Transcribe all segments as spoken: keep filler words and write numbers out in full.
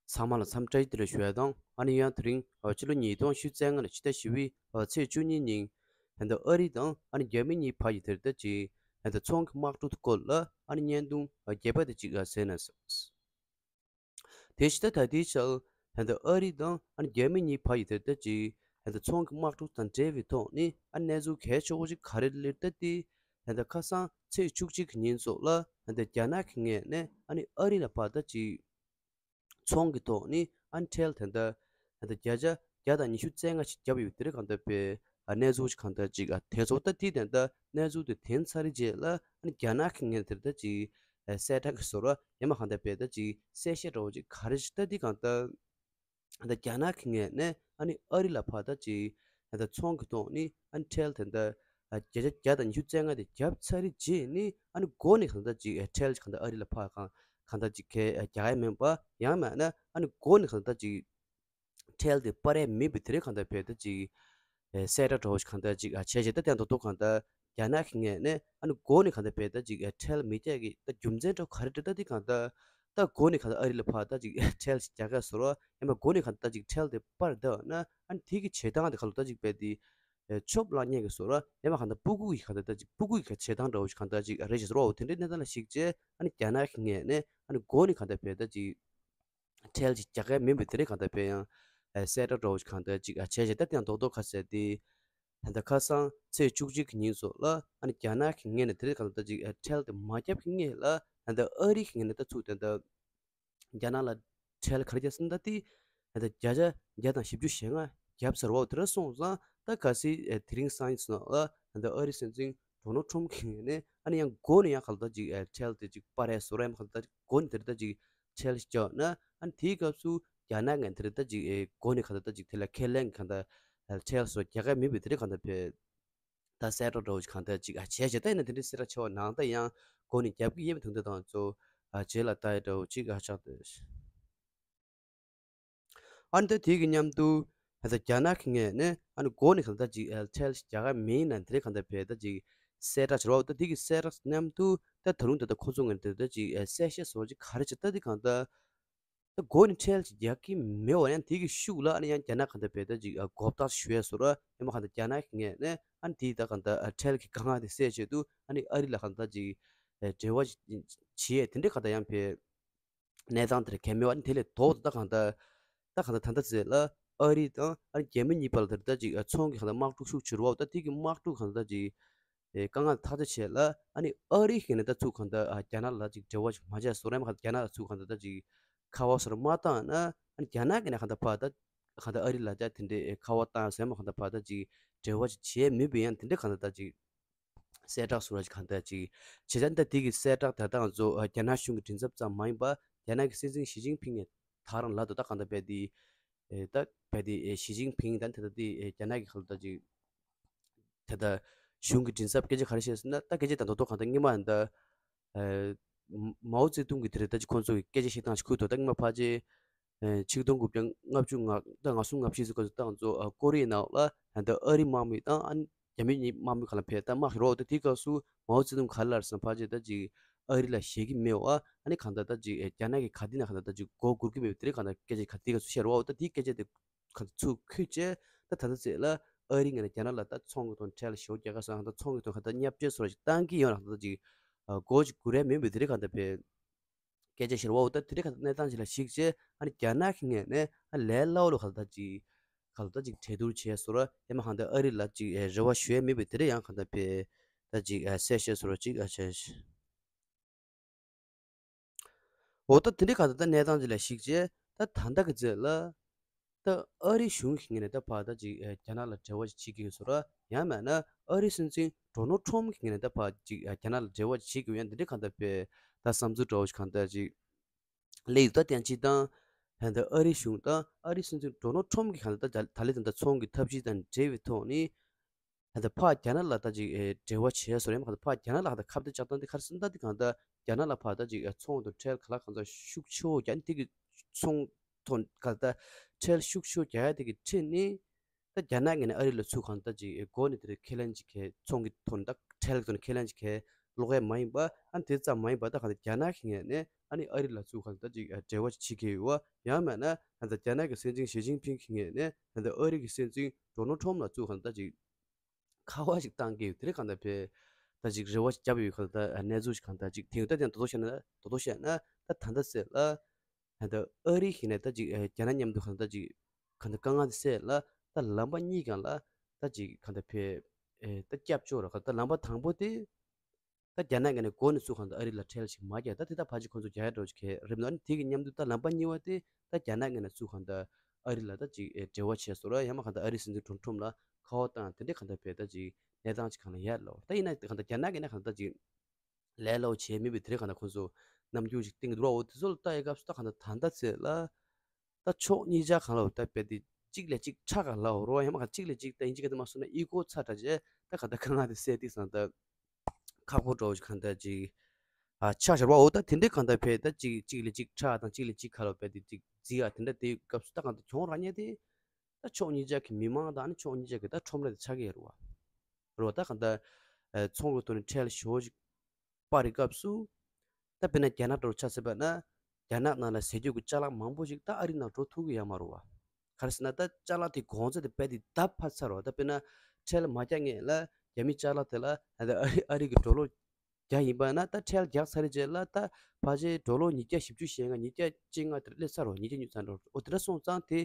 ཚང་མ་ལ་འཚམས་འདྲི་བཀྲ་ཤིས་བདེ་ལེགས་ཞུ་ཡ་དང་། ཨ་ནི་ཡང་དེ་རིང་ཕྱི་ལོ་ཉིས་སྟོང་ཉི་ཤུ་རྩ་ལྔ་ལོའི་ཕྱི་ཟླ་བཞི་པའི་ཚེས་བཅུ་གཉིས་ཉིན་ད་ལྟ་ཨ་རི་དང་ཨ་ནི་རྒྱ་མི་གཉིས་བར་གྱི་དེ་ལྟ་ཅིག་ད་ལྟ་ཚོང་གི་དམག་འཁྲུག་སྐོར་ལ་ཨ་ནི་བརྙན་ཐུང་རྒྱས་པ་དེ་ཅིག་གསན་ན། དེ་ཕྱི་ཟླ་ད་ལྟའི་ཆར་ད་ལྟ་ཨ་རི་དང་ཨ་ནི་རྒྱ་མི་གཉིས་བར་གྱི་དེ་ལྟ་ཅིག་ད་ལྟ་ཚོང་གི་དམག་འཁྲུག་དང་འབྲེལ་བའི་ཐོག་ནས་ཨ་ནི་གནས་ཚུལ་གལ་ཆེ་བོ་ཅིག་ག་རེ་སླེབས་ད་དེ། ད་ལྟ་ཁ་སང་ཚེས་བཅུ་གཅིག་གི་ཉིན་སོགས་ལ་ད་ལྟ་རྒྱ་ནག་གི་ངོས་ནས་ཨ་ནི་ཨ་རི་ལ་ཕར་ད་ཅིག་ཚོང་གི་ཐོག་ནས་ཨ་ནི་ཁྲལ་ད་ལྟ་ད་ལྟ་བརྒྱ་ཆ་བརྒྱ་དང་ཉི་ཤུ་རྩ་ལྔ་ཞིག་བརྒྱབ་ཡོད་དེ་རེད། གང་ལྟར་པའི་གནས་ཚུལ་ཞིག་གང་ལྟར་ཅིག་ཐེ་ཚོམ་ད་དེ་ད་ལྟ་གནས་ཚུལ་དེ་ཐོན་ཚར་རྗེས་ལ་ཨ་ནི་རྒྱ་ནག་གི་ངོས་དེར་ད་ཅིག་གསལ་བསྒྲགས་ཀྱི་བཟོ་འདྲ་ཡང་མ་གང་ལྟར་པའི་ད་ཅིག་གསལ་བཤད་འདྲ་བོ་ཅིག་ག་རེ་ཞིག་ད་དེ་གང་ལྟར། ད་རྒྱ་ནག་གི་ངོས་ནས་ཨ་ནི་ཨ་རི་ལ་ཕར་ད་ཅིག་ད་ལྟ་ཚོང་གི་ཐོག་ནས་ཨ་ནི་ཁྲལ་ད་ལྟ་བརྒྱ་ཆ་བརྒྱ་དང་ཉི་ཤུ་རྩ་ལྔ་དེ་བརྒྱབ་ཚར་རྗེས་ནས་ཨ་ནི་མགོ་ནས་གང་ལྟར་ཅིག་ཁྲལ་གང་ལྟར་ཨ་རི་ལ་ཕར་གང་གང་ལྟར་ཅིག་ག་རྒྱག་ཡ་མིན་པ། ཡང་མིན་ན་ཨ་ནི་མགོ་ནས་གང་ལྟར་ཅིག་ཁྲལ་དེ་སྤར་ཡ་མིན་པའི་དེ་རིང་གང་ལྟར་བས་ད་ཅིག་གསལ་བསྒྲགས་འདྲ་བོ་ཞིག་གང་ལྟར་ཅིག་བྱས་བྱས། ད་དེ་ད་དུང་གང་ལྟར་རྒྱ་ནག་གི་ངོས་ནས་ཨ་ནི་མགོ་ནས་གང་ལྟར་བས་ད་ཅིག་ཁྲལ་མི་རྒྱག་གི་ད་རྒྱུ་མཚན་འདྲ་བོ་ག་རེ་འདྲ་ད་དེ་གང་ལྟར། ད་མགོ་ནས་གང་ལྟར་ཨ་རི་ལ་ཕར་ད་ཅིག་ཁྲལ་ཞིག་རྒྱག་ག་བཟོ་འདྲ་ཡང་མ་མགོ་ནས་གང་ལྟར་ད་ཅིག་ཁྲལ་དེ་སྤར་བསྡད་ན་ཨ་ནི་དེ་གི་བྱེད་སྟངས་དེ་གང་ལྟར་ད་ཅིག་བས་དེ་ཆོབ་ལ་ཉན་གི་བཟོ་འདྲ་ཡང་མ་གང་ལྟར་སྤུ་གུ་ཡི་གང་ལྟར་ད་ཅིག་སྤུ་གུ་ཡི་ག་བྱེད་སྟངས་འདྲ་བོ་ཞིག་གང་ལྟར་ཅིག་རེད་ཅེས་བཟོ་འདྲ་བོ་དེ་འདྲའི་གནས་སྟངས་ལ་གཞིགས་བྱས་ཨ་ནི་རྒྱ་ནག་གི་ངོས་ནས་ཨ་ནི་མགོ་ནས་གང་ལྟར་བས་ད་ཅིག་ཁྲལ་ཅིག་རྒྱག་གི་མིན་པའི་དེ་རིང་གང་ལྟར་བས་ཡང་གསལ་བསྒྲགས་འདྲ་བོ་ཞིག་གང་ལྟར་ཅིག་བྱས་བྱས། ད་དེ་ཡང་རྡོག་རྡོག་ཁ་གསལ་ཏེ། ད་ལྟ་ཁ་སང་ཚེས་བཅུ་གཅིག་གི་ཉིན་སོགས་ལ་ཨ་ནི་རྒྱ་ནག་གི་ངོས་ནས་དེ་རིང་གང་ལྟར་ཅིག་ཁྲལ་དེ་མ་བརྒྱབ་ཀྱི་སྔོན་ལ་ད་ལྟ་ཨ་རི་གི་ངོས་ནས་ད་ཚུར་ད་ལྟ་རྒྱ་ནག་ལ་ཁྲལ་ག་རེ་བརྒྱབ་ཟིན་ད་དེ་ད་ལྟ་བརྒྱ་ཆ་བརྒྱ་དང་བཞི་བཅུ་ཞེ་ལྔ་བརྒྱབ་ཚར་བ་དེ་འདྲ་སོང་ཙང་ད་གལ་སྲིད་དེ་རིང་སང་ཉིན་སོགས་ལ་ད་ལྟ་ཨ་རི་སྲིད་འཛིན་ཌོ་ནལ་ཊམ་གྱི་ངོས་ནས་ཨ་ནི་ཡང་མགོ་ནས་ཡང་གང་ལྟར་ཅིག་ཁྲལ་དེ་ཅིག་སྤར་རེས་བཟོ་རེས་གང་ལྟར་མགོ་ནས་དེ་ལྟར་ཅིག་ཁྲལ་ཞིག་བརྒྱབ་ན་ཨ་ནི་དེའི་སྐབས་སུ་རྒྱ་ནག་ངོས་དེ་ལྟར་ཅིག་མགོ་ནས་གང་ལྟར་ཅིག་དེ་ལ་ཁས་ལེན་གང་ལྟར་ཁྲལ་སོགས་རྒྱག་གི་མིན་པའི་དེ་རིང་གང་ལྟར་བས་ད་གསལ་བསྒྲགས་འདྲ་བོ་ཞིག་གང་ལྟར་ཅིག་བྱས་བྱས། ད་ཡིན་ན་དེ་འདྲའི་གསལ་བསྒྲགས་བྱས་པ་ནང་ད་ཡང་མགོ་ནས་རྒྱབ་ཀྱི་ཡོད་པའི་དོན་དག་དང་གཙོ་བོ་རྗེས་ལ་ལྟ་ཡ་འདྲ་བོ་ཅིག་ཆགས་ཏེ། ཨ་ནི་ད་དེ་གི་མཉམ་དུ་ད་ལྟ་རྒྱ་ནག་གི་ངོས་ནས་ཨ་ནི་མགོ་ནས་གང་ལྟར་ཅིག་ཁྲལ་ཞིག་རྒྱག་གི་མིན་ན་དེ་རིང་གང་ལྟར་བས་ད་ཅིག་གསལ་བསྒྲགས་བྱས་པ། ད་དེ་གི་གསལ་བསྒྲགས་མཉམ་དུ་ད་ད་རུང་ད་ལྟ་ཁོ་ཚོ་ངོས་ནས་ད་ལྟ་ཅིག་གསལ་བཤད་བཟོ་ཅིག་ག་རེ་བྱས་ད་དེ་གང་ལྟར། ད་མགོ་ནས་ཁྲལ་ཅིག་རྒྱག་གི་མེད་པ་ཡང་དེ་གི་ཤུགས་ལ་ཨ་ནི་ཡང་རྒྱ་ནག་གང་ལྟར་བས་ད་ཅིག་མགོ་བཏགས་ཞུ་ཡས་བཟོ་འདྲ་ཡང་མ་གང་ལྟར་རྒྱ་ནག་གི་ངོས་ནས་ཨ་ནི་དེ་ད་གང་ལྟར་ཁྲལ་གྱི་དཀའ་ངལ་དེ་སེལ་ཆེད་དུ་ཨ་ནི་ཨ་རི་ལ་གང་ལྟར་ཅིག་འབྲེལ་བ་ཅིག་བྱེད་ཡས་དེ་འདྲའི་གང་ལྟར་ཡང་བས་གནས་སྟངས་དེར་གལ་མེད་པ་ཨ་ནི་དེ་ལས་ལྡོག་ཏུ་ད་གང་ལྟར་ད་གང་ལྟར་ད་ལྟ་ཚེ་ལ་ཨ་རི་དང་ཨ་ནི་རྒྱ་མི་གཉིས་བར་ལ་ད་ལྟ་ཅིག་ཚོང་གི་གང་ལྟར་དམག་འཁྲུག་ཤུགས་ཆེ་རུ་བ་ད་དེ་གི་དམག་འཁྲུག་གང་ལྟར་ཅིག་དཀའ་ངལ་ཐག་གཅོད་བྱས་ལ་ཨ་ནི་ཨ་རི་གིས་ནི་ད་ཚུར་གང་ལྟར་རྒྱ་ནག་ལ་ཅིག་འབྲེལ་བ་ཞིག་མ་བྱས་བཟོ་རེད་མ་གང་ལྟར་རྒྱ་ནག་ལ་ཚུར་གང་ལྟར་ད་ཅིག་ཁ་པར་སོགས་མ་བཏང་ན་ཨ་ནི་རྒྱ་ནག་གིས་ནི་གང་ལྟར་ཕར་ད་གང་ལྟར་ཨ་རི་ལ་ད་དེ་འདྲའི་ཁ་པར་བཏང་ཟེར་མ་གང་ལྟར་ཕར་ད་ཅིག་འབྲེལ་བ་ཅིག་བྱས་མེད་པའི་ཡང་དེ་འདྲ་གང་ལྟར་ད་ཅིག་གསལ་བསྒྲགས་སོགས་ཅིག་གང་ལྟར་ཅིག་བྱས་ཙང་ད་དེ་གི་གསལ་བསྒྲགས་ད་ལྟ་ང་ཚོ་རྒྱ་ནག་གཞུང་གི་མགྲིན་ཚབ་ཙམ་མ་ཡིན་པ་རྒྱ་ནག་གི་སྲིད་འཛིན་ཞི་ཅིན་ཕིང་ངས་ད་རང་ལ་དོ་ད་གང་ལྟར་བས་དེ་ད་བས་དེ་ཞི་ཅིན་ཕིང་ད་དེ་ད་དེ་རྒྱ་ནག་གི་གང་ལྟར་ཅིག་ད་ལྟ་གཞུང་གི་མགྲིན་ཚབ་སྐད་ཆ་ག་རེ་བཤད་ཟེར་ན། ད་སྐད་ཆ་དང་རྡོག་རྡོག་གང་ལྟར་སྔོན་མ་ད་ཨ་མའོ་ཙེ་ཏུང་གི་དེ་རེད། ད་ཅི་ཁོང་ཚོ་གི་སྐད་ཆ་བཤད་སྟངས་ཤིག་ཁུལ་དུ་ད་སྔོན་མ་ཕལ་ཆེར་ཨ་ཆིག་སྟོང་དགུ་བརྒྱ་ལྔ་བཅུ་ང་ད་ང་གསུམ་ང་བཞི་ཙམ་སྐབས་སུ་ད་ང་ཚོ་ཨ་ཀོ་རི་ཡའི་ནང་ལ་ད་ལྟ་ཨ་རི་དམག་མི་དང་ཨ་རྒྱ་མི་གཉིས་དམག་མི་གང་ལ་ཕེབས་ད་དམག་རོགས་ད་དེའི་སྐབས་སུ་མའོ་ཙེ་ཏུང་ག་རེ་ལབ་ཟེར་ན། ཕལ་ཆེར་ད་ཅིག་ཨ་རི་ལ་ཞེད་ཀྱི་མེད་པ་ཨ་ནི་གང་ལྟར་ད་ཅིག་ཨ་རྒྱ་ནག་གི་ག་དེ་ན་གང་ལྟར་ད་ཅིག་མགོ་སྒུར་གྱི་མེད་པ་དེ་རེད། གང་ལྟར་སྐད་ཆ་ག་དེ་སྐབས་སུ་བཤད་རོགས་ད་དེའི་སྐད་ཆ་དེ་ག་ཚུར་ཁུལ་བྱས་ད་ད་ལྟ་ཚེ་ལ་ཨ་རི་ངོས་ནས་རྒྱ་ནག་ལ་ད་ཚོང་གི་ཐོག་ཁྲལ་ཞེ་པོ་རྒྱག་ག་སོང་། ད་ཚོང་གི་ཐོག་ག་ད་བརྙས་བཅོས་སོགས་ཅིག་བཏང་གི་ཡོད་ན་ད་ཅིག་ཨ་སྒོ་ཅིག་སྒུར་ཡ་མིན་པའི་དེ་རིང་གང་ལྟར་བས་སྐད་ཆ་བཤད་རོགས་ད་དེ་རིང་གང་ལྟར་གནས་སྟངས་ཅིག་ལ་གཞིགས་བྱས་ཨ་ནི་རྒྱ་ནག་གི་ངོས་ནས་ཨ་ལས་སླ་བོ་ལ་གང་ལྟར་ཅིག་གང་ལྟར་ཅིག་གྲོས་བསྡུར་བྱས་སོང་ར་ཡང་མ་གང་ལྟར་ཨ་རི་ལ་ཅིག་རེ་བ་ཞུ་ཡ་མིན་པའི་དེ་རིང་ཡང་གང་ལྟར་བས་ད་ཅིག་གསལ་བཤད་སོགས་ཅིག་བྱས། འོ་ད་དེ་འདྲའི་ག་ད་ལྟ་གནས་སྟངས་ཅིག་ལ་གཞིགས་བྱས་ད་ད་ལྟ་གི་ཚེ་ལ་ད་ཨ་རི་གཞུང་གི་ངོས་ནས་ད་ཕར་ད་ཅིག་ཨ་རྒྱ་ནག་ལ་འབྲེལ་བ་ཅིག་བྱེད་ཀྱི་ཡོད་ཟེར་ར་ཡང་མིན་ན་ཨ་རི་སྲིད་འཛིན་ཌོ་ནལ་ཊམ་གི་ངོས་ནས་ད་ཕར་ཅིག་ཨ་རྒྱ་ནག་ལ་འབྲེལ་བ་ཅིག་བྱེད་ཀྱི་ཡོད་ཡང་འདི་འདྲའི་ག་ད་བས་ད་བསམ་ཚུལ་འདྲ་བོ་ཞིག་གང་ལྟར་ཅིག་སླེབས་ཡོད། ད་དེ་ཡང་སྤྱིར་བཏང་ད་ལྟ་ཨ་རི་གཞུང་དང་ཨ་རི་སྲིད་འཛིན་ཌོ་ནལ་ཊམ་གྱིས་གང་ལྟར་ད་ད་ལས་ད་ལྟ་ཚོང་གི་འཐབ་ཇུས་དང་འབྲེལ་བའི་ཐོག་ནས། ད་ལྟ་ཕར་རྒྱ་ནག་ལ་ད་ཅིག་ཨེ་འབྲེལ་བ་བྱས་སོང་རེད་མ་གཏོགས་ཕར་རྒྱ་ནག་ལ་ད་ཁ་གཏད་གཅོག་སྟངས་དེ་ག་རེ་ཟེར་ན། ད་དེ་གང་ལྟར་རྒྱ་ནག་ལ་ཕར་ད་ཅིག་ཨེ་ཚོང་དང་ཁྲལ་ག་ལ་གང་འཚམ་ཤུགས་ཆེ་བོ་རྒྱག་ནས་དེ་གི་ཚོང་ཐོག་ག་ལ་ད་ཁྲལ་ཤུགས་ཆེ་བོ་རྒྱག་ཡ་དེ་གི་ཁྲིད་ནས་ད་རྒྱ་ནག་ངོས་ནས་ཨ་རི་ལ་ཚུར་གང་ལྟར་ཅིག་ཨེ་སྒོ་ནས་དེ་རིགས་ཁས་ལེན་ཅིག་གས་ཚོང་གི་ཐོག་ནས་ད་ཁྲལ་གི་ཐོག་ནས་ཁས་ལེན་ཅིག་གས་སློག་ཡ་མ་ཡིན་པ། ཨ་ནི་དེ་ཙམ་མ་ཡིན་པ་ད་གང་ལྟར་རྒྱ་ནག་གི་ངོས་ནས་ ཨ་ནི་ཨ་རི་ལ་ཚུར་གང་ལྟར་ཅིག་འབྲེལ་བ་ཅིག་བྱེད་ཀྱི་ཡོད་པ། ཡང་མིན་ན་གང་ལྟར་རྒྱ་ནག་གི་སྲིད་འཛིན་ཞི་ཅིན་ཕིང་གི་ངོས་ནས་གང་ལྟར་ཨ་རི་གི་སྲིད་འཛིན་ཌོ་ནལ་ཊམ་ལ་ཚུར་གང་ལྟར་ཅིག་ཁ་པར་ཅིག་བཏང་གི་ཡོད། དེ་རིང་གང་ལྟར་ཕེ་ད་ཅིག་རེ་བ་ཅིག་བརྒྱབ་ཡོད། གང་ལྟར་གནས་ཚུལ་ཞིག་གང་ལྟར་ཅིག་ཐོན་ཡོད། ད་དེ་ཡང་དོ་དོ་བཤད་ན་དོ་དོ་བཤད་ན་ད་ད་ལྟ་ཟེར་ལ། ད་ལྟ་ཨ་རི་ཞིག་ནས་ད་ཅིག་ཨེ་རྒྱ་ནག་མཉམ་དུ་གང་ལྟར་ཅིག་གང་ལྟར་དཀའ་ངལ་དེ་སེལ་ལ། ད་ལམ་པ་གཉིས་སྒང་ལ་ད་ཅིག་གང་ལྟར་ཕེ་ཨེ་ད་སྐྱབས་བཅོལ་ར། གང་ལྟར་ལམ་པ་དང་པོ་དེ་ད་རྒྱ་ནག་གི་ནས་འགོ་ནས་ཚུར་གང་ལྟར་ཨ་རི་ལ་ཁྲལ་ཞིག་མ་རྒྱག་ད་དེ་ད་ཕལ་ཆེར་ཁོང་ཚོ་རྒྱག་ཡ་འགྲོ་ཅིག་གལ་རེད་མི་འདུག་ཨ་ནི་དེ་གི་མཉམ་དུ་ད་ལམ་པ་གཉིས་པ་དེ་ད་རྒྱ་ནག་གི་ནས་ཚུར་གང་ལྟར་ཨ་རི་ལ་ད་ཅིག་ཨེ་འབྲེལ་བ་བྱས་སོང་ར། ཡང་མ་གང་ལྟར་ཨ་རི་སྲིད་འཛིན་ཌོ་ནལ་ཊམ་ལ་ཁ་པར་བཏང་དེ་འདྲའི་གང་ལྟར་ཕེ་ད་ཅིག་གནས་སྟངས་ཅིག་གང་ལ་ཡར་ལོ། ད་ཡིན་ན་གང་ལྟར་རྒྱ་ནག་གི་ནས་གང་ལྟར་ཅིག་ལས་སླ་པོ་བྱས་མེད་པའི་དེ་རིང་གང་ལྟར་ཁོང་ཚོ་རྣམ་འགྱུར་ཞིག་བསྟན་གྱི་འདུག་ར། འོ་དེ་ཚོ་ལ་ལྟ་ཡི་སྐབས་སུ་ད་གང་ལྟར་ད་ལྟ་ཚེ་ལ་ད་ཕྱོགས་གཉིས་ཆ་གང་ལ་འོ་ད་རྦད་དེ་གཅིག་ལས་གཅིག་ཕྲ་ག་ལ་འོ་རོ། ཡང་མ་གང་གཅིག་ལས་གཅིག་ད་ཡིན་གཅིག་ག་དེ་མ་སོང་ན་ཨི་གོ་ཚ་དྲག་བྱས་ད་གང་ལྟར་དཀའ་ངལ་དེ་སེལ་ཏེ་སང་ད་ཁག་པོ་འགྲོ་གང་ལྟར་ཅིག་ཨ་ཆགས་བཞག་པ། འོ་ད་དེ་འདྲའི་གང་ལྟར་ཕེ་ད་གཅིག་གཅིག་ལས་གཅིག་ཕྲ་དང་གཅིག་ལས་གཅིག་ག་ལ་འོ་རྦད་དེ་གཅིག་རྫི་ཨ་དེ་འདྲ་དེའི་སྐབས་སུ་ད་གང་ལྟར་གྱོང་རག་མཁན་དེ་ད་ཕྱོགས་གཉིས་ཆ་གི་མི་མང་དང་ཨ་ནི་ཕྱོགས་གཉིས་ཆ་གི་ད་ཁྲོམ་ར་དེ་ཆགས་ཀྱི་ཡོད་རེད་བ། རེད་བ། ད་གང་ལྟར་ཨ་ཚོང་གི་ཐོག་ནས་ཁྲལ་ཞེ་པོ་ཅིག་སྤར་བའི་སྐབས་སུ། ད་དཔེར་ན་རྒྱ་ནག་འདྲ་བོ་ཆ་བཞག་པ་ན། རྒྱ་ནག་ནང་ལ་ཟས་སྤྱོད་ཀྱི་ཅ་ལག་མང་པོ་ཞིག་ད་ཨ་རི་ནང་འགྲོ་ཐུབ་ཀྱི་ཡོད་མ་རེད་བ། ག་རེ་ཟེར་ན་ད་ཅ་ལག་དེ་གོང་ཚད་དེ་རྦད་དེ་ལྡབ་འཕར་ཚར་བ། ད་དཔེར་ན་ཁྲལ་མ་རྒྱག་སྔོན་ལ་རྒྱ་མི་ཅ་ལག་དེ་ལ་ཨ་རི་ཨ་རི་གི་ཌོ་ལར་བརྒྱ་ཡིན་པ་ན། ད་ཁྲལ་རྒྱག་ཚར་རྗེས་ལ་ད་ཕལ་ཆེར་ཌོ་ལར་ཉིས་བརྒྱ་བཞི་བཅུ་ཞེ་ལྔ། ཉིས་བརྒྱ་བཅོ་ལྔ་དེར་སླེབས་ཚར་བ། ཉིས་བརྒྱ་ཉི་ཤུ་ཙམ་འགྲོ། འོ་དེ་འདྲ་སོང་ཙང་དེ་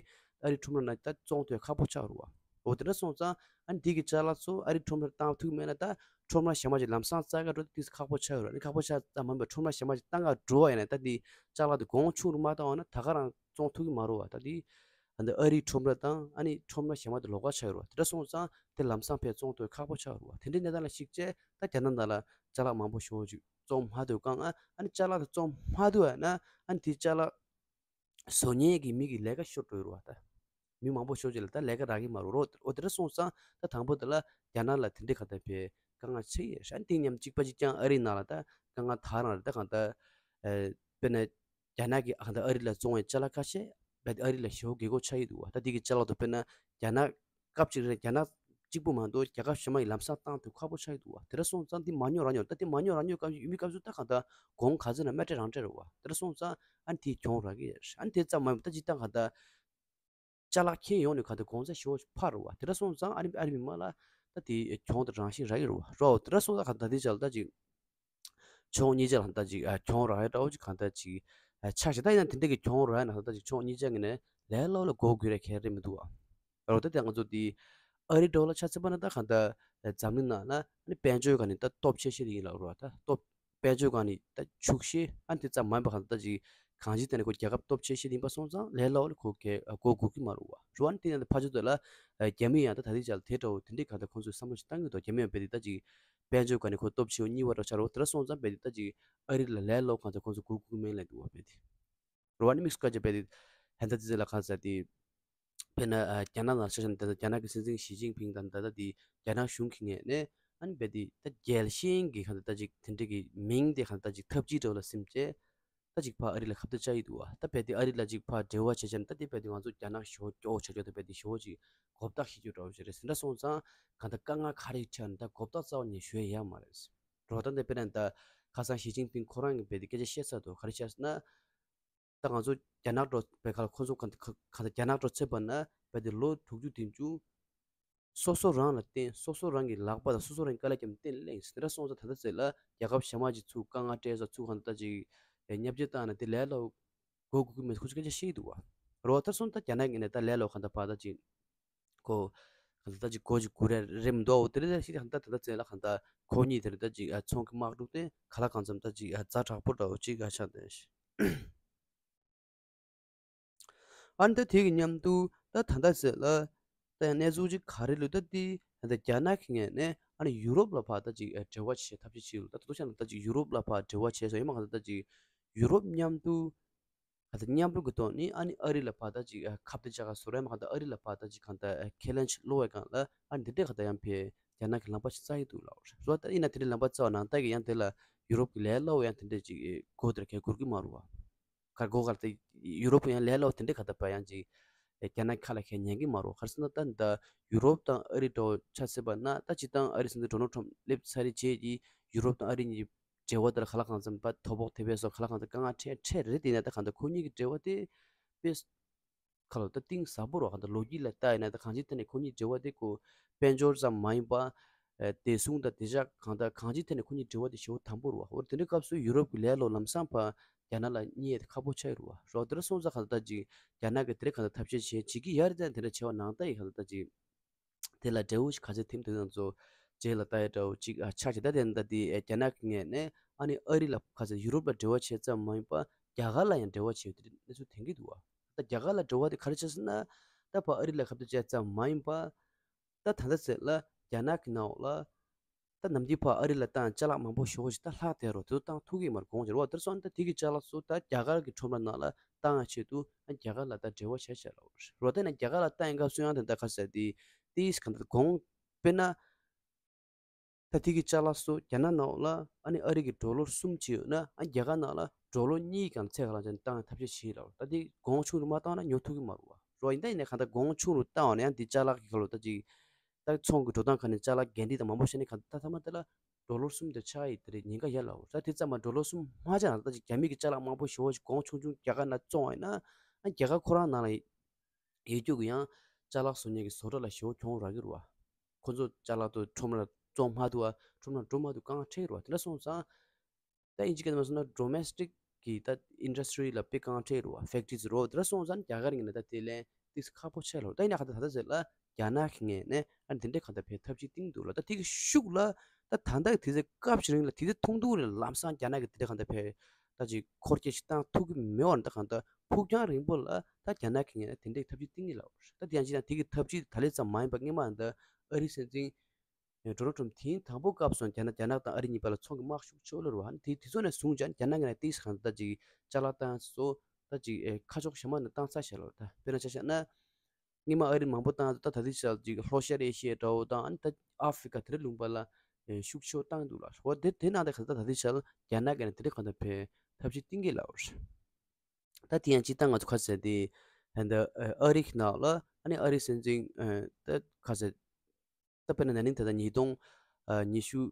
ཨ་རི་ཁྲོམ་ར་ནང་ད་བཙོང་ཐུབ་ཁག་པོ་ཆགས་རེད་བ། འོ་དེ་འདྲ་སོང་ཙང་ཨ་ནི་དེ་གི་ཅ་ལག་ཚོ་ཨ་རི་ཁྲོམ་ར་བཏང་ཐུབ་མེད་ན་ད་ཁྲོམ་ར་གཞན་པ་ཅིག་ལམ་སང་བཙལ་ག་འགྲོ་དུས་ཁག་པོ་ཆགས་ཡོད་རེད། ཨ་ནི་ཁག་པོ་ཆགས་ཙམ་མ་ཡིན་པར་ཁྲོམ་ར་གཞན་པ་ཅིག་བཏང་ག་འགྲོ་བ་ཡིན་ན་ད་དེ་ཅ་ལག་དེ་གོང་ཆུང་རུ་མ་བཏང་བ་ན་ད་ག་རང་བཙོང་ཐུབ་ཀྱི་མ་རེད་བ། ད་དེ་ཨ་ནི་ཨ་རིའི་ཁྲོམ་ར་དང་ཨ་ནི་ཁྲོམ་ར་གཞན་པ་དེ་ལོགས་ཀ་ཆགས་ཡོད་རེད་བ། དེ་འདྲ་སོང་ཙང་དེ་ལམ་སང་ཕར་བཙོང་ཐུབ་ཁག་པོ་ཆགས་ཡོད་རེད་བ། དེ་འདྲའི་གནས་སྟངས་ལ་གཞིགས་བྱས་ད་རྒྱ་ནག་ནང་ལ་ཅ་ལག་མང་པོ་ཞེ་པོ་ཅིག་བཙོང་མ་ཐུབ་གང་ཨ་ཨ་ནི་ཅ་ལག་དེ་བཙོང་མ་ཐུབ་པ་ན་ཨ་ནི་དེ་ཅ་ལག་བཟོ་མཁན་གྱི་མི་གི་ལས་ཀ་ཤོར་འགྲོ་ཡོད་རེད་བ། ད་མི་མང་པོ་ཤོར་རྗེས་ལ་ད་ལས་ཀ་རག་གི་མ་རེད་རོ། འོ་དེ་འདྲ་སོང་ཙང་ད་དང་པོ་དེ་ལ་རྒྱ་ནག་ལ་དེ་འདྲའི་ག་ད་ཕེ་དཀའ་ངལ་ཆེ་ཡི་རེད། དེ་མཉམ་གཅིག་པ་གཅིག་རྐྱང་ཨ་རིའི་ནང་ལ་ད་དཀའ་ངལ་དར་རང་རེད། ད་གང་ལྟར་ཨ་དཔེར་ན་རྒྱ་ནག་གི་གང་ལྟར་ཨ་རི་ལ་བཙོང་བའི་ཅ་ལག་ཁ་ཤས་རྦད་དེ་ཨ་རི་ལ་ཞེ་པོ་དགོས་མཁོ་ཆགས་ཀྱི་འདུག་བ། ད་དེ་གི་ཅ་ལག་ཏུ་དཔེར་ན་རྒྱ་ནག་སྐབས་གཅིག་རེད། རྒྱ་ནག་གཅིག་པུ་མ་གཏོགས་རྒྱལ་ཁབ་གཞན་པ་ཡི་ལམ་སང་བཏང་ཐུབ་ཁག་པོ་ཆགས་ཀྱི་འདུག་བ། དེ་འདྲ་སོང་ཙང་དེ་མ་ཉོ་རང་ཉོ། ད་དེ་མ་ཉོ་རང་ཉོ་སྐབས་ཡོད་མི་སྐབས་སུ་ད་གང་ལྟར་གོང་ག་ཚོད་ན་དམའ་འབྲས་རང་འབྲས་རེད་བ། དེ་འདྲ་སོང་ཙང་ཨ་ནི་དེ་གྱོང་རག་གི་རེད། ཨ་ནི་དེ་ཙམ་མ་ཡིན་པ་ད་སྤྱིར་བཏང་གང་ལྟར་ཅ་ལག་ཁྱེར་ཡོང་ནས་གང་ལྟར་གོང་ཚད་ཞེ་པོ་འཕར་རེད་བ། དེ་འདྲ་སོང་ཙང་ཨ་ནི་ཨ་རི་མི་མང་ལ་ད་དེ་གྱོང་དང་རང་བཞིན་རག་གི་རེད་བ། རོ། དེ་འདྲ་སོང་ཙང་གང་ལྟར་དེ་ཅག་ལ་ད་ཅིག་ཕྱོགས་གཉིས་ཆ་ལ་ད་ཅིག་ཨ་གྱོང་རག་ཡ་འདྲ་བོ་ཅིག་གང་ལྟར་ཅིག་ཨ་ཆགས་ཤག་ད་ཡིན་ན་དེ་འདྲ་གི་གྱོང་རག་ཡ་ན་ད་ཅིག་ཕྱོགས་གཉིས་ཆ་གི་ནས་ལས་སླ་པོ་ལ་མགོ་སྒུར་ཡ་གལ་རེད་མི་འདུག་བ། རོ། ད་དེ་ང་ཚོ་དེ་ཨ་རི་འདྲ་བོ་ལ་ཆ་མཚོན་པ་ན་ད་གང་ལྟར་འཛམ་གླིང་ནང་ན་ཨ་ནི་དཔལ་འབྱོར་སྒང་ནས་ད་སྟོབས་ཆེ་ཤོས་དེ་ཡིན་ལབ་རོ། ད་སྟོབས་དཔལ་འབྱོར་སྒང་ནས་ད་ཕྱུག་ཤོས་ཨ་ནི་དེ་ཙམ་མ་ཡིན་པ་གང་ལྟར་ད་ཅིག་གང་ཅིའི་ཐད་ནས་ཁོ་རྒྱལ་ཁབ་སྟོབས་ཆེ་ཤོས་དེ་ཡིན་པ་སོང་ཙང་ལས་སླ་པོ་ལ་ཁོ་གལ་མགོ་སྒུར་གི་མ་རེད་བ། རོ། ཨ་ནི་དེ་ཡང་ད་ཕར་ཕྱོགས་དེ་ལ་རྒྱ་མི་ཡང་ད་ད་ལྟའི་ཆ་ལ་དེ་འདྲ་བོ་དེ་འདྲའི་གང་ལྟར་ཁོང་ཚོས་བསམ་བློ་ཞིག་བཏང་གི་འདུག་རྒྱ་མི་ཡང་རྦད་དེ་ད་ཅིག་དཔལ་འབྱོར་སྒང་ནས་ཁོ་སྟོབས་ཆེ་བ་གཉིས་པ་འདྲ་ཆགས་རེད་བ། དེ་འདྲ་སོང་ཙང་རྦད་དེ་ད་ཅིག་ཨ་རི་ལ་ལས་སླ་པོ་གང་ལྟར་ཁོང་ཚོ་མགོ་སྒུར་གི་མིན་ལབ་འདུག་བ། རྦད་དེ། རོ། ཨ་ནི་དམིགས་སུ་བཀར་བྱས་རྦད་དེ་ཧན་ད་ཙི་ཙི་ལ་གང་ཟེར་དེ། དཔེར་ན་ཨ་རྒྱ་ནག་ནང་ཆ་བཞག་ན་ད་ལྟ་རྒྱ་ནག་གི་སྲིད་འཛིན་ཞི་ཅིན་ཕིང་དང་ད་ལྟ་དེ་རྒྱ་ནག་གཞུང་གི་ངོས་ནས་ཨ་ནི་རྦད་དེ་ད་རྒྱལ་ཞེན་གྱི་གང་ལྟར་ད་ཅིག་དེ་འདྲ་གི་མིང་དེ་གང་ལྟར་ད་ཅིག་ཐབས་ཇུས་འདྲ་བོ་ལ་སིམ་བྱས་ད་ཅིག་ཕར་ཨ་རི་ལ་ཁ་གཏད་བཅག་གི་འདུག་བ། ད་རྦད་དེ་ཨ་རི་ལ་ཅིག་ཕར་འབྲེལ་བ་བྱས་བྱས་ན་ད་དེ་རྦད་དེ་ང་ཚོ་རྒྱ་ནག་ཞེ་པོ་སྐྱོ་བོ་ཆགས་ཆོག་ད་རྦད་དེ་ཞེ་པོ་ཅིག་མགོ་བཏགས་ཤེས་རྒྱུ་འདྲ་བོ་ཞིག་རེད་ཟེར་འདྲ་སོང་ཙང་གང་ལྟར་དཀའ་ངལ་ག་རེ་འཕྲད་ན་ད་མགོ་བཏགས་རྩ་བ་ནས་ཞུ་ཡ་ཡོད་མ་རེད། རོ། ད་འདི་དཔེར་ན་ད་ཁ་སང་ཞི་ཅིན་ཕིང་ཁོ་རང་གིས་རྦད་དེ་སྐད་ཆ་བཤད་ཚར་འདུག་ག་རེ་བཤད་ཟེར་ན། ད་ང་ཚོ་རྒྱ་ནག་འདྲ་བོ་བྱས་ཁ་ལ་ཁོ་ཚོ་གང་གང་གང་ལྟར་རྒྱ་ནག་འདྲ་བོ་བྱས་པ་ན་རྦད་དེ་ལོ་དྲུག་ཅུ་བདུན་ཅུ་སོ་སོ་རང་ལ་བརྟེན། སོ་སོ་རང་གི་ལག་པ་དང་སོ་སོ་རང་གི་དཀའ་ལས་བརྒྱབ་ནས་བརྟན་བརླིང་ཟེར་འདྲ་སོང་ཙང་ད་ལྟ་ཟེར་ལ་རྒྱལ་ཁབ་གཞན་མ་ཅིག་ཚུར་དཀའ་ངལ་འཕྲད་ས་ཚུར་གང་ལྟར་ཅིག་བརྙས་བཅོས་བཏང་ན་དེ་ལས་སླ་པོ་མགོ་སྒུར་གི་མེད་ཁོ་ཚོས་སྐད་ཆ་བཤད་ཀྱི་འདུག་བ། རོ། ད་སོང་ད་རྒྱ་ནག་གི་ནས་ད་ལས་སླ་པོ་གང་ལྟར་ཕར་ད་ཅིག་ཁོ་གང་ལྟར་ད་ཅིག་མགོ་ཅིག་སྒུར་རེ་རེད་མི་འདུག་འོ་དེ་རེད་ད་ཞིག་གང་ལྟར་ད་ལྟ་ཚེ་ལ་གང་ལྟར་ཁོ་གཉིས་དེ་རེད་ད་ཅིག་ཨ་ཚོང་གི་དམག་འཁྲུག་དེ་ག་ལ་གང་འཚམ་ད་ཅིག་ཨ་ཛ་དྲག་པོ་འདྲ་བོ་ཅིག་ཨ་ཆགས་བསྡད་ཤག་ཨ་ནི་ད་དེ་གི་མཉམ་དུ་ད་ད་ལྟ་ཚེ་ལ་ད་ཡང་གནས་ཚུལ་ཅིག་ག་རེ་ལུས་ད་དེ་ད་ལྟ་རྒྱ་ནག་གི་ངོས་ནས་ཨ་ནི་ཡུ་རོབ་ལ་ཕར་ད་ཅིག་ཨ་འབྲེལ་བ་བྱེད་ཐབས་ཤེས་བྱེད་ལུགས་ད་ད་དུང་བཤད་ན་ད་ཅིག་ཡུ་རོབ་ལ་ཕར་འབྲེལ་བ་བྱས་སོང་ཡིན་མ་གང་ལྟར་ད་ཅིག་ཡུ་རོབ་མཉམ་དུ་གང་ལྟར་མཉམ་རུབ་ཀྱི་ཐོག་ནས་ཨ་ནི་ཨ་རི་ལ་ཕར་ད་ཅིག་ཨ་ཁ་གཏད་བཅག་ག་བཟོ་རེད་མ་གང་ལྟར་ཨ་རི་ལ་ཕར་ད་ཅིག་གང་ལྟར་ཨ་ཁས་ལེན་ཅིག་སློག་པའི་སྒང་ལ་ཨ་ནི་འདི་འདྲས་གང་ལྟར་ཡང་ཕེ་རྒྱ་ནག་གི་ལམ་པ་ཞིག་བཙལ་ཡི་འདུག་ལབ་རེད་བ། ད་ཡིན་ན་དེ་འདྲས་ལམ་པ་བཙལ་བ་ནང་ལྟར་གྱི་ཡང་དེ་ལ་ཡུ་རོབ་ཀྱི་ལས་སླ་པོ་ཡང་དེ་འདྲས་ཅིག་སྒོ་དེར་ཁེལ་འགྲོ་གི་མ་རེད་བ། ག་སྒོ་ག་ལ་དེ་ཡུ་རོབ་ཀྱི་ཡང་ལས་སླ་པོ་དེ་འདྲས་གང་ལྟར་ཕར་ཡང་ཅིག་རྒྱ་ནག་ཁ་ལ་ཁེལ་ཉན་གི་མ་རེད་བ། ག་རེ་ཟེར་ན་ད་ད་ཡུ་རོབ་དང་ཨ་རི་འདྲ་བོ་ཆ་བཞག་པ་ན་ད་སྤྱིར་བཏང་ཨ་རི་སྲིད་འཛིན་ཌོ་ནལ་ཊམ་སླེབས་ཚར་རེད་བྱས་ཀྱི་ཡུ་རོབ་དང་ཨ་རི་གཉིས་ འབྲེལ་བ་དེ་ལ་ག་ལ་གང་འཚམ་པ་དོ་ཕོག་ཐེབས་པས་སོགས་ག་ལ་གང་འཚམ་དཀའ་ངལ་འཕྲད་འཕྲད་རེད། དེ་ཡིན་ན་ད་གང་ལྟར་ཁོ་གཉིས་ཀྱི་འབྲེལ་བ་དེ་དཔེ་ཁ་ལོ་ད་གཏིང་ཟབ་པོ་རོ། གང་ལྟར་ལོ་རྒྱུས་ལ་ལྟ་ཡིན་ན་ད་གང་ཅིའི་ཐད་ནས་ཁོ་གཉིས་འབྲེལ་བ་དེ་ཁོ་དཔལ་འབྱོར་ཙམ་མ་ཡིན་པ། ཨ་བདེ་སྲུང་དང་བདེ་འཇགས་གང་ལྟར་གང་ཅིའི་ཐད་ནས་ཁོ་གཉིས་འབྲེལ་བ་དེ་ཞེ་པོ་དམ་པོ་རོ། འོ་དེ་འདྲའི་སྐབས་སུ་ཡུ་རོབ་ཀྱི་ལས་སླ་པོ་ལམ་སང་ཕར་རྒྱ་ནག་ལ་བསྙེག་དེ་ཁག་པོ་ཆགས་ཡོད་རོ། རོ་དེ་འདྲ་སོང་ཙང་གང་ལྟར་ད་ཅིག་རྒྱ་ནག་གིས་དེ་འདྲའི་གང་ལྟར་ཐབས་ཤེས་བྱེད་བྱེད་ཀྱི་ཡ་རེད། ད་དེ་འདྲ་བྱས་པ་ནང་ལྟ་ཡི་གང་ལྟར་ད་ཅིག་དེ་ལ་འབྲས་བུ་ཞིག་ག་ཚོད་ཐེབས་འདུག་དང་ཚོ་རྗེས་ལ་ལྟ་ཡ་འདྲ་བོ་གཅིག་ཨ་ཆགས་ཀྱི། ད་དེ་ད་དེ་རྒྱ་ནག་གི་ངོས་ནས་ཨ་ནི་ཨ་རི་ལ་ག་ཚོད་ཡུ་རོབ་ལ་འབྲེལ་བ་བྱས་ཙམ་མ་ཡིན་པ་རྒྱ་གར་ལ་ཡང་འབྲེལ་བ་བྱས་ཡོད་དེ་གནས་ཚུལ་ཐོན་གྱི་འདུག་བ། ད་རྒྱ་གར་ལ་འབྲེལ་བ་དེ་ག་རེ་བྱས་ཟེར་ན་ད་ཕར་ཨ་རི་ལ་ཁ་གཏད་བཅག་ཙམ་མ་ཡིན་པ་ད་ད་ལྟ་ཚོད་ལ་རྒྱ་ནག་གི་ནང་ལ་ད་ནམ་རྒྱུན་ཕར་ཨ་རི་ལ་བཏང་ཅ་ལག་མང་པོ་ཞེ་པོ་ཞིག་ད་ལྷག་བསྡད་རོ། དེ་ཚོ་བཏང་ཐུབ་ཀྱི་མ་རེད། གོང་ཆེ་རོ། དེར་སོང་ད་དེ་གི་ཅ་ལག་ཚོ་ད་རྒྱ་གར་གྱི་ཁྲོམ་ར་ནང་ལ་བཏང་ཡ་ཆེད་དུ་ཨ་རྒྱ་གར་ལ་ད་འབྲེལ་བ་བྱས་བྱས་ལ་འོར་རོ། ད་ནི་རྒྱ་གར་ལ་བཏང་ཡ་སྐབས་སུ་ཡང་དེ་འདྲ་ག་ཟེར་དེ་དེ་གང་ལྟར་གོང་དཔེར་ན་ད་དེ་གི་ཅ་ལག་ཚོ་རྒྱ་ནག་ནང་ལ་ཨ་ནི་ཨ་རི་གི་ཌོ་ལར་གསུམ་བྱས་ཡོད་ན་ཨ་རྒྱ་གར་ནང་ལ་ཌོ་ལར་གཉིས་གང་ཚད་ག་ལ་ཅན་བཏང་ཡ་ཐབས་ཤེས་བྱས་ལ་འོར། ད་དེ་གོང་ཆུང་རུ་མ་བཏང་ན་ཉོ་ཐུབ་ཀྱི་མ་རེད་བ། རོ་ཡིན་ད་ཡིན་ནའི་གང་ལྟར་གོང་ཆུང་རུ་བཏང་བ་ནས་ཡང་དེ་ཅ་ལག་གི་ཁ་ལོ་ད་ཅིག་ད་ཚོང་གི་འགྲོ་སྟངས་ཁ་ནས་ཅ་ལག་འགན་འཁྲི་དང་མང་པོ་བྱས་ནས་གང་ལྟར་ད་ཐ་མ་དེ་ལ་ཌོ་ལར་གསུམ་དེ་ཆགས་ཡི་དེ་རེད། ཉེན་ཁ་ཡོད་ལ་འོ། ད་དེ་ཙམ་མ་ཌོ་ལར་གསུམ་མ་ཆགས་ན་ད་ཅིག་རྒྱ་མི་གི་ཅ་ལག་མང་པོ་ཞེ་པོ་ཞིག་གོང་ཆུང་ཆུང་རྒྱ་གར་ནང་བཙོང་བ་ཡིན་ན་ཨ་རྒྱ་གར་ཁོ་རང་ནང་ལ་ཡོད་རྒྱུ་གི་ཡང་ཅ་ལག་བཟོ་མཁན་གི་བཟོ་གྲྭ་ལ་ཞེ་པོ་གྱོང་རག་གི་རེད་བ། ཁོ་ཚོ་ཅ་ལག་དེ་ཁྲོམ་ར་བཙོང་མ་ཐུབ་བ་ཁྲོམ་ར་འགྲོ་མ་ཐུབ་དཀའ་ངལ་འཕྲད་ཀྱི་རེད་བ། དེ་འདྲ་སོང་ཙང་ད་ཨིན་ཇི་སྐད་ནང་སོང་ན་ཌོ་མེ་སི་ཊིག་གི་ད་ཨིན་ཌ་སི་ཊི་རི་ལ་དཔེ་དཀའ་ངལ་འཕྲད་རུ་བ། ཕེག་ཊི་རི་རོ། དེ་འདྲ་སོང་ཙང་རྒྱ་གར་ངོས་ནས་ད་དེ་ལན་ཏིག་ཙམ་ཁག་པོ་ཆགས་ལོ། ད་ཡིན་ན་ག་ད་ད་ད་ཟེར་ལ་རྒྱ་ནག་གི་ངོས་ནས་ཨ་འདི་འདྲའི་གང་ལྟར་ཕའི་ཐབས་ཤེས་བཏིང་འདུག་ལ། ད་དེ་གི་ཤུགས་ལ་ད་ད་ལྟ་གི་དུས་ཚོད་སྐབས་ཤིག་རིང་ལ་དུས་ཚོད་ཐུང་ཐུང་རེ་ལམ་སང་རྒྱ་ནག་གི་དེ་འདྲ་གང་ལྟར་ཕའི་ད་ཅིག་འཁོར་སྐྱོད་ཅིག་བཏང་ཐུབ་ཀྱི་མེད་བར་ད་གང་ལྟར་ཕུགས་རྒྱང་རིང་པོ་ལ་ད་རྒྱ་ནག་གི་ངོས་ནས་དེ་འདྲའི་ཐབས་ཤེས་བཏིང་གི་ལ། ད་དེ་ཡང་ཅིག་ན་དེ་གི་ཐབས་ཤེས་ད་ལས་ཙམ་མ་ཡིན་པ་སྔོན་མ་ད་ཨ་རི་སྲིད་འཛིན་ཨེ་ཌོ་ནལ་ཊམ་དེའི་དང་པོ་སྐབས་སུ་རྒྱ་ནག་རྒྱ་ནག་དང་ཨ་རི་གཉིས་བར་ལ་ཚོང་གི་དམག་ཤུགས་ཆེ་བོ་སླེབས་རེད་བ། དེ་དུས་ཚོད་ནས་བཟུང་རྒྱ་རྒྱ་ནག་གི་ནས་ཏིག་ཙམ་གང་ལྟར་ཅིག་ཅ་ལག་བཏང་སོ་ད་ཅིག་ཨེ་ཁ་ཕྱོགས་གཞན་པ་ནས་བཏང་ཚར་བཞག་ལ། ད་དཔེར་ན་ཆ་བཞག་ན་སྔོན་མ་ཨ་རི་མང་པོ་བཏང་ད་ད་དུས་ཙམ་ཅིག་ལྷོ་ཤར་ཨེ་ཤི་ཡའི་འདྲ་བོ་དང་ཨ་ནི་ད་ཨ་ཧྥི་རི་ཀ་དེ་འདྲ་ལུང་པ་ལ་ཨེ་ཤུགས་ཆེ་བོ་བཏང་འདུག་ལ། འོ་དེ་དེ་ནང་དེ་གང་ལྟར་ད་དུས་ཙམ་རྒྱ་ནག་གི་ནས་དེ་འདྲ་གང་ལྟར་ཕའི་ཐབས་ཤེས་བཏིང་གི་ལ། ད་དེ་ཡང་ཅིག་ད་ང་ཚོ་ཁ་ཟེར་དེ་ད་ཨ་རི་གི་ནང་ལ་ཨ་ནི་ཨ་རི་སྲིད་འཛིན་ཨེ་ད་ཁ་ཟེར་ད་དཔེར་ན་ན་ནིང་ད་ལྟ་ཉིས་སྟོང་ཉི་ཤུ་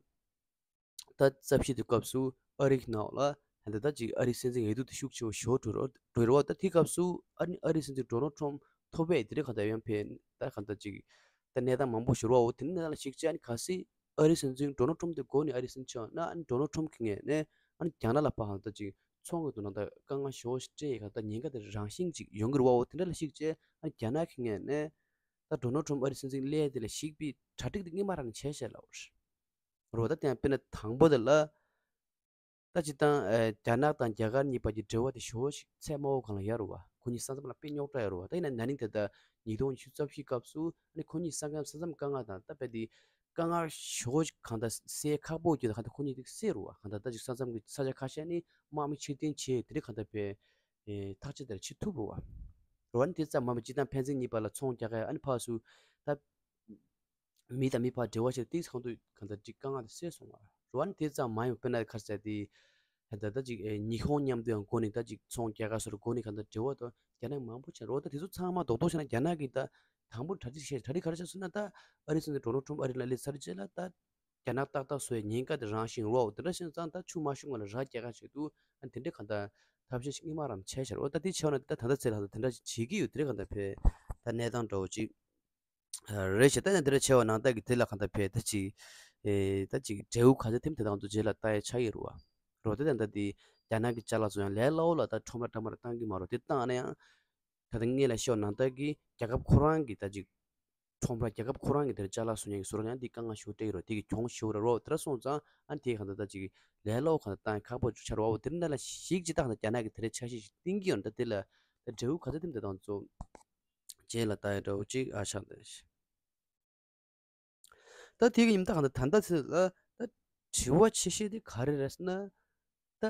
ད་རྩ་བཞི་དེ་སྐབས་སུ་ཨ་རི་གི་ནང་ལ་ད་ལྟ་ཅིག་ཨ་རི་སྲིད་འཛིན་འོས་བསྡུ་དེ་ཤུགས་ཆེ་བ་ཞོ་འགྲོ་རོགས་འགྲོ་རོགས། ད་དེ་སྐབས་སུ་ཨ་ནི་ཨ་རི་སྲིད་འཛིན་ཌོ་ནལ་ཊམ་ཐོབ་པས་དེ་རིང་གང་ལྟར་ཡང་ཕན་ད་གང་ལྟར་ཅིག་ད་གནས་སྟངས་མང་པོ་ཞོ་རོགས། འོ་དེ་ནི་ནང་ལ་ཞིག་ཅེ་ཨ་ནི་ག་སི་ཨ་རི་སྲིད་འཛིན་ཌོ་ནལ་ཊམ་དེ་འགོ་ནས་ཨ་རི་སྲིད་འཛིན་ཆགས་ན་ཨ་ནི་ཌོ་ནལ་ཊམ་གི་ངོས་ནས་ཨ་ནི་རྒྱ་ནག་ལ་ཕར་གང་ལྟར་ཅིག་ཚོང་གི་དོན་དག་དཀའ་ངལ་ཞོ་སྤྲད་གང་ལྟར་ཉེན་ཁ་དེ་རང་བཞིན་ཅིག་ཡོང་གི་རེད་བ། འོ་དེ་འདྲ་ལ་ཞིག་ཅེ་ཨ་ནི་རྒྱ་ནག་གི་ངོས་ནས་ད་ཌོ་ནལ་ཊམ་ཨ་རི་སྲིད་འཛིན་སླེབས་དེ་ལ་ཞིག་པའི་གྲ་སྒྲིག་དེ་སྔོན་མ་རང་ནས་བྱས་བྱས་ལ་འོ། རོ་ད་དེ་ཡང་དཔེར་ན་དང་པོ་དེ་ལ་ད་སྤྱིར་བཏང་ཨེ་རྒྱ་ནག་དང་རྒྱ་གར་གཉིས་བར་གྱི་འབྲེལ་བ་དེ་ཞེ་པོ་ཞིག་ཚད་དམའ་བོ་སྒང་ལ་ཡོད་རེད་བ། ཁོ་གཉིས་ས་མཚམས་ལ་དཔེ་རྙོག་དྲ་ཡོད་རེད་བ། ད་ཡིན་ན་ན་ནིང་དེ་ལྟར་ཉིས་སྟོང་ཉི་ཤུ་རྩ་བཞི་སྐབས་སུ་ཨ་ནི་ཁོ་གཉིས་ས་མཚམས་ས་མཚམས་དཀའ་ངལ་དང་ད་དཔེ་དེ་དཀའ་ངལ་ཞེ་པོ་ཞིག་གང་ལྟར་སེལ་ཁག་པོ་གྱོད་ད་གང་ལྟར་ཁོ་གཉིས་དེ་སེལ་རེད་བ། གང་ལྟར་ད་ཅིག་ས་མཚམས་ཀྱི་ས་ཆ་ཁ་ཤས་ནི་དམག་མི་ཕྱིར་འཐེན་བྱས་དེ་རིང་གང་ལྟར་བས་ཨེ་ཐག་གཅོད་དེར་བྱེད་ཐུབ་རེད་བ། རེད་བ། ཨ་ནི་དེ་ཙམ་མ་ཡིན་པ་སྤྱིར་བཏང་ཕན་ཚུན་གཉིས་བར་ལ་ཚོང་རྒྱག་ག་ཨ་ནི་ཕར་ཚུར་ད། མི་དང་མི་བར་འབྲེལ་བ་བྱས་ཏེ་གང་དུ་གང་ལྟར་ཅིག་དཀའ་ངལ་དེ་སེལ་སོང་བ་རེད་བ། ཨ་ནི་དེ་ཙམ་མ་ཡིན་པ་དཔེར་ན་ག་རེ་ཟེར་དེ། ད་ལྟ་ཅིག་ཨེ་ཉི་ཧོང་མཉམ་དུ་ཡང་སྒོ་ནས་ད་ཅིག་ཚོང་རྒྱག་ག་སོགས་སྒོ་ནས་གང་ལྟར་འབྲེལ་བ་དང་རྒྱ་ནག་མང་པོ་བྱས་རེད་བ། ད་དེ་ཚོ་ཚང་མ་རྡོག་རྡོག་བྱས་ན་རྒྱ་ནག་གིས་ད་དང་པོ་གྲ་སྒྲིག་བྱས་གྲ་སྒྲིག་ག་རེ་བྱས་སོང་ན་ད་ཨ་རི་སྲིད་འཛིན་ཌོ་ནལ་ཊམ་ཨ་རི་ལ་སླེབས་ཚར་རྗེས་ལ་ད་རྒྱ་ནག་ཏག་ཏག་བཟོ་བའི་ཉེན་ཁ་དེ་རང་བཞིན་རེད་བ། དེ་འདྲ་བྱས་ཙང་ད་ཆུ་མ་ཤུགས་ང་ལ་ར་རྒྱག་ག་བྱེད་དུས་ཨ་དེ་འདྲའི་གང་ལྟར་ཐབས་ཤེས་ཤིག་སྔོན་མ་རང་བྱས་བྱས་རེད་བ། ད་དེ་བྱས་ན་ད་ད་ལྟ་ཚེ་ལ་ད་དེ་འདྲ་ཞིག་བྱེད་ཀྱི་ཡོད། དེ་རེད་གང་ལྟར་བས་ད་གནས་སྟངས་འདྲ་བོ་ཅིག་རེད་ཤག་ད་ནི་འདི་འདྲ་བྱས་པ་ནང་ལྟར་གྱི་དེ་ལ་གང་ལྟར་བས་ད་ཅིག་ཨེ་ད་ཅིག་འབྲས་བུ་ག་ཚོད་ཐེབས་དེ་དང་དུ་རྗེས་ལ་ལྟ་ཡ་ཆགས་ཡོད་རེད་བ། རོ་དེ་ད་ལྟ་དེ་རྒྱ་ནག་གི་ཅ་ལག་ཚོ་ཡང་ལས་སླ་བོ་ལ་ད་ཁྲོམ་ར་འདྲ་མ་ར་བཏང་གི་མ་རོ། དེ་བཏང་ན་ཡང་ད་ལྟ་སྔོན་ལ་ཤོད་ནང་ལྟར་གྱི་རྒྱལ་ཁབ་ཁོ་རང་གི་ད་ཅིག་ཁྲོམ་ར་རྒྱལ་ཁབ་ཁོ་རང་གི་དེར་ཅ་ལག་བཟོ་མཁན་གྱི་བཟོ་གྲྭ་ཡང་དེ་དཀའ་ངལ་ཞེ་པོ་འཕྲད་ཀྱི་རོ། དེ་གི་གྱོང་ཞེ་པོ་ར་རོ། དེ་འདྲ་སོང་ཙང་ཨ་ནི་དེ་གང་ལྟར་ད་ཅིག་ལས་སླ་བོ་གང་ལྟར་བཏང་ཡ་ཁག་པོ་ཆགས་རོ། དེ་འདྲ་ལ་ཞིག་ཅི་ད་གང་ལྟར་རྒྱ་ནག་གི་དེ་རེ་འཆར་གཞི་ཞིག་བཏིང་གི་ཡོད་ན་ད་དེ་ལ་ད་འབྲས་བུ་ག་ཚོད་ཐེབས་དེ་དང་ཚོ། རྗེས་ལ་ལྟ་ཡ་འདྲ་བོ་གཅིག་ཨ་ཆགས་འདུག་ད་དེ་གི་ཉིན་ད་གང་ལྟར་ད་ལྟ་ཚེ་ལ་ད་དྲི་བ་ཆེ་ཤོས་དེ་ག་རེ་རེད་ཟེར་ན། ད་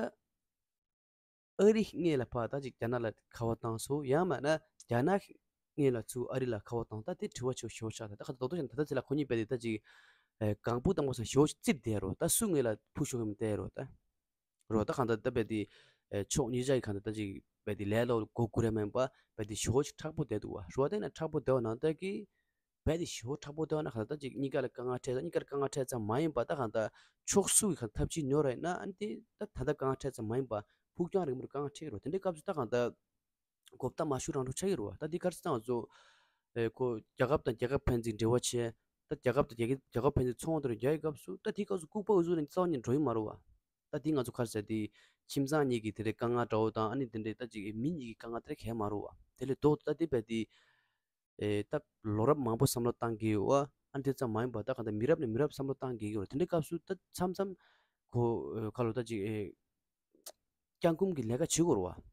ཨ་རི་སྔོན་ལ་ཕར་ད་ཅིག་རྒྱ་ནག་ལ་ཁ་པར་བཏང་སོང་། ཡང་མིན་ན་རྒྱ་ནག་སྔོན་ལ་ཚུར་ཨ་རི་ལ་ཁ་པར་བཏང་། ད་དེ་དྲི་བ་ཆེ་ཤོས་ཆགས། ད་ད་ག་ད་དོ་དོ་ཞིག་ད་ལྟ་ཚེ་ལ་ཁོ་གཉིས་རྦད་དེ་ད་ཅིག་ཨེ་གང་བུ་བཏང་པ་སང་ཞེ་པོ་ཞིག་བཙིར་བསྡད་རོ། ད་སུ་ངོས་ལ་ཕུ་ཤོག་གི་མི་བལྟས་རོ་ད། རོ་ད་གང་ལྟར་ད་རྦད་དེ་ཨེ་ཕྱོགས་གཉིས་ཆ་གི་གང་ལྟར་ད་ཅིག་རྦད་དེ་ལས་སླ་བོ་མགོ་སྒུར་ཡ་མིན་པ་རྦད་དེ་ཞེ་པོ་ཞིག་མཁྲེགས་པོ་བསྡད་འདུག་བ། རོ་ད་ཡིན་ན་མཁྲེགས་པོ་བསྡད་པ་ནང་ལྟར་གྱི་ རྦད་དེ་ཞེ་པོ་མཁྲེགས་པོ་བསྡད་པ་ན་གང་ལྟར་ད་ཅིག་གཉིས་ཀ་ལ་དཀའ་ངལ་འཕྲད་ཙང་། གཉིས་ཀ་ལ་དཀའ་ངལ་འཕྲད་ཙམ་མ་ཡིན་པ་ད་གང་ལྟར་ཕྱོགས་སུ་གི་གང་ཐབས་ཇུས་ཉོ་ར་ཡིན་ན། ཨ་ནི་དེ་ད་ད་ལྟ་དཀའ་ངལ་འཕྲད་ཙམ་མ་ཡིན་པ་ཕུགས་རྒྱང་རིང་པོར་དཀའ་ངལ་འཕྲད་ཀྱི་རེད། དེ་འདྲའི་སྐབས་སུ་ད་གང་ལྟར་གོ་བརྡ་མ་ཞུ་རང་འགྲོ་ཆགས་ཀྱི་རེད་བ། ད་འདི་ག་རེ་ཟེར་ན་ང་ཚོ་ཨེ་ཁོ་རྒྱལ་ཁབ་དང་རྒྱལ་ཁབ་ཕན་ཚུན་འབྲེལ་བ་བྱས། ད་རྒྱལ་ཁབ་དང་རྒྱལ་ཁབ་རྒྱལ་ཁབ་ཕན་ཚུན་ཚོང་དེ་རྒྱག་པའི་སྐབས་སུ་ད་དེའི་སྐབས་སུ་ལྐུགས་པ་འུ་ཚོ་ནས་རྩ་བ་ནས་འགྲོ་ཡི་མ་རེད་བ། ད་འདི་ང་ཚོ་ག་རེ་ཟེར། དེ་ཁྱིམ་ཚང་གཉིས་ཀྱི་དེ་འདྲའི་དཀའ་ངལ་འདྲ་བོ་དང་། ཨ་ནི་དེ་འདྲའི་ད་ཅིག་མི་གཉིས་ཀྱི་དཀའ་ངལ་དེ་འདྲ་གང་ཡང་མ་རེད་བ། དེ་ལས་ལྡོག་ཏུ་ད་དེ་རྦད་དེ་ཨེ་ད་ལོ་རབས་མང་པོ་བསམ་བློ་བཏང་གི་ཡོད་བ། ཨ་ནི་དེ་ཙམ་མ་ཡིན་པ་ད་གང་ལྟར་མི་རབས་ནས་མི་རབས་བསམ་བློ་བཏང་གི་ཡོད་རེད། དེ་འདྲའི་སྐབས་སུ་ད་མཚམས་མཚམས་ཁོ་ཨེ་ག་ལོ་ད་ཅིག་ཨེ་བརྐྱང་བསྐུམ་གྱི་ལས་ཀ་བྱེད་དགོས་རེད་བ།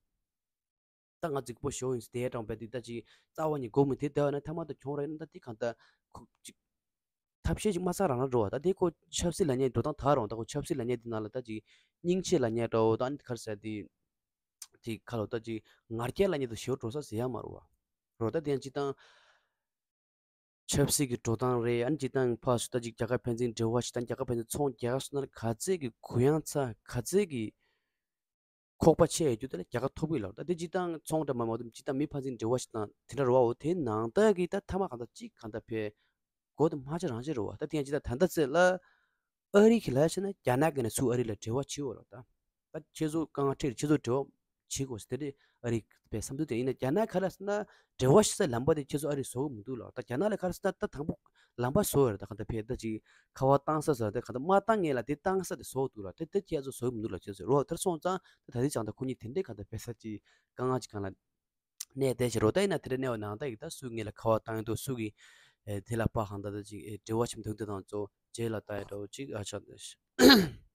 ད་ང་རྫིག་པོ་ཞོ་ཡིན་ཟེར་དེ་དྲང་པས་དེ་ད་ཅིག་རྩ་བ་ནས་དགོས་མི་དེ་བསྡད་པ་ན་མཐའ་མ་ད་གྱོང་རེད་ན། ད་དེ་གང་ལྟར་ཁོ་ཅིག་ཐབས་ཤེས་ཅིག་མ་ཚང་རང་རང་འགྲོ་བ། ད་དེ་ཁོ་ཆབ་སྲིད་ལབ་མཁན་འགྲོ་སྟངས་དག་རུང་། ད་ཁོ་ཆབ་སྲིད་ལབ་མཁན་དེ་ནང་ལ་ད་ཅིག་སྙིང་རྗེ་ལབ་མཁན་འདྲ་བོ་དང་། ཨ་ནི་ག་རེ་ཟེར། དེ་དེ་ག་ལོ་ད་ཅིག་ང་རྒྱལ་ལབ་མཁན་དེ་ཞེ་པོ་འགྲོ་ས་ཟེར་ཡ་མ་རེད་བ། རོ་ད་དེ་ཡང་སྤྱིར་བཏང་ཆབ་སྲིད་ཀྱི་འགྲོ་སྟངས་རེད། ཨ་ནི་སྤྱིར་བཏང་ཕར་ཚུར་ད་ཅིག་རྒྱལ་ཁབ་ཕན་ཚུན་འབྲེལ་བ་ཞིག་དང་། རྒྱལ་ཁབ་ཕན་ཚུན་ཚོང་རྒྱག་སོང་ན་ག་ཚད་ཀྱི་གུ་ཡངས་ཚ། ག་ཚད་ཀྱི་ཁོག་པ་ཆེ་ཡོད་རྒྱུ་དེ་ལ་རྒྱལ་ཁ་ཐོབ་ཀྱི་ལ། ད་དེ་སྤྱིར་བཏང་ཚོང་འདྲ་མ་མ་གཏོགས་སྤྱིར་བཏང་མི་ཕན་ཚུན་འབྲེལ་བ་ཞིག་དང་དེ་འདྲ་རེད་བ། འོ་དེ་ནང་ལྟར་གྱི་ད་མཐའ་མ་གང་ལྟར་གཅིག་གང་ལྟར་ཕེ་མགོ་དེ་མ་ཆེ་རང་ཆེ་རེད་བ། ད་དེ་ཡང་སྤྱིར་བཏང་ད་ལྟ་ཚེ་ལ་ཨ་རི་གི་ལ་བྱས་ན་རྒྱ་ནག་གི་ནས་ཚུར་ཨ་རི་ལ་འབྲེལ་བ་བྱེད་འོ་ལ། ད་ད་ཁྱེད་ཚོ་དཀའ་ངལ་འཕྲད། ཁྱེད་ཚོ་འབྲེལ་བ་བྱེད་དགོས་ཟེར་དེ་རེད། ཨ་རི་པའི་བསམ་ཚུལ་དེ་ཡིན་ན། རྒྱ་ནག་ག་ལ་ཟེར་ན་འབྲེལ་བ་ཞིག་ས་ལམ་པ་དེ་ཁྱེད་ཚོ་ཨ་རི་བཟོ་གི་མི་འདུག་ལ། ད་རྒྱ་ནག་ལ་ག་རེ་ཟེར་ན་ད་དང་པོ་ལམ་པ་བཟོ་ཡོད་རེད། ད་གང་ལྟར་ཕེ་ད་ཅིག་ཁ་པར་བཏང་ས་ཟེར་དེ་གང་ལྟར་མ་བཏང་སྔོན་ལ་དེ་བཏང་ས་དེ་བཟོ་འདུག་ལ། དེ་དེ་ཁྱེད་ཚོ་བཟོ་གི་མི་འདུག་ལ། ཁྱེད་ཚོ་རོ་དེར་སོང་ཙང་ད་ད་དེ་ཅང་ད་ཁོ་གཉིས་དེ་འདྲའི་གང་ལྟར་ཕེ་ས་ཅིག་དཀའ་ངལ་ཅིག་གང་ལ་གནས་བསྡད་ཤག་རོ། ད་ཡིན་ན་དེ་འདྲ་གནས་པ་ནང་ད་ཡིག་ད་སུ་ངེད་ལ་ཁ་པར་བཏང་ཡོད་འདུག། སུ་གི་ཨེ་དེ་ལ་པ་གང་ལྟར་ད་ཅིག་ཨེ་འབྲེལ་བ་ཆེན་པོ་དོན་དེ་དང་ཚོ་རྗེས་ལ་ལྟ་ཡ་འདྲ་བོ་ཅིག་ཨ་ཆགས་འདུག་ཤག།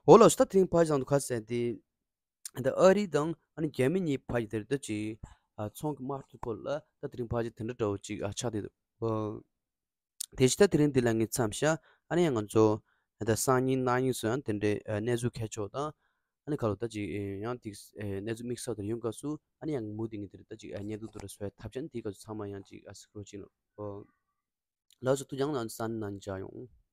འོ་ལགས་སོ། ད་དེ་རིང་ཕར་ཅང་དུ་ཁ་གསལ་ཏེ། ད་ཨ་རི་དང་ཨ་ནི་རྒྱ་མི་གཉིས་ཕར་གྱི་དེར་ད་ཅིག་ཨ་ཚོང་གི་དམག་འཁྲུག་སྐོར་ལ་ད་དེ་རིང་ཕར་ཅིག་དེ་འདྲ་འདྲ་བོ་ཅིག་ཨ་ཆགས་བསྡད་འདུག། ཨོ། དེ་བཞིན་ད་དེ་རིང་འདི་ལ་ངས་མཚམས་བཞག། ཨ་ནི་ཡང་ང་ཚོ་ད་སང་ཉིན་གནངས་ཉིན་སུ་ཡང་དེ་འདྲའི་ཨ་གནས་ཚུལ་མཁས་མཆོག་དང་། ཨ་ནི་ཁ་ལོ་ད་ཅིག་ཨེ་ཡང་དེ་ཨེ་གནས་ཚུལ་དམིགས་བསལ་དེར་ཡོང་སྐབས་སུ། ཨ་ནི་ཡང་མུ་མཐུད་ངས་དེ་རིང་ད་ཅིག་ཨ་བརྙན་ཐུང་དེ་འདྲ་བཟོ་ཡ་ཐབས་བྱས་ནས། དེའི་སྐབས་སུ་ཚང་མ་ཡང་ཅིག་ཨ་གཟིགས་རོགས་བྱེད་ལ། ཨོ། ལགས་སོ། ཐུགས་རྗེ་གནང་། ཨ་ནི་སང་ཉིན་གནངས་ཉིན་མཇལ་ཡོང་།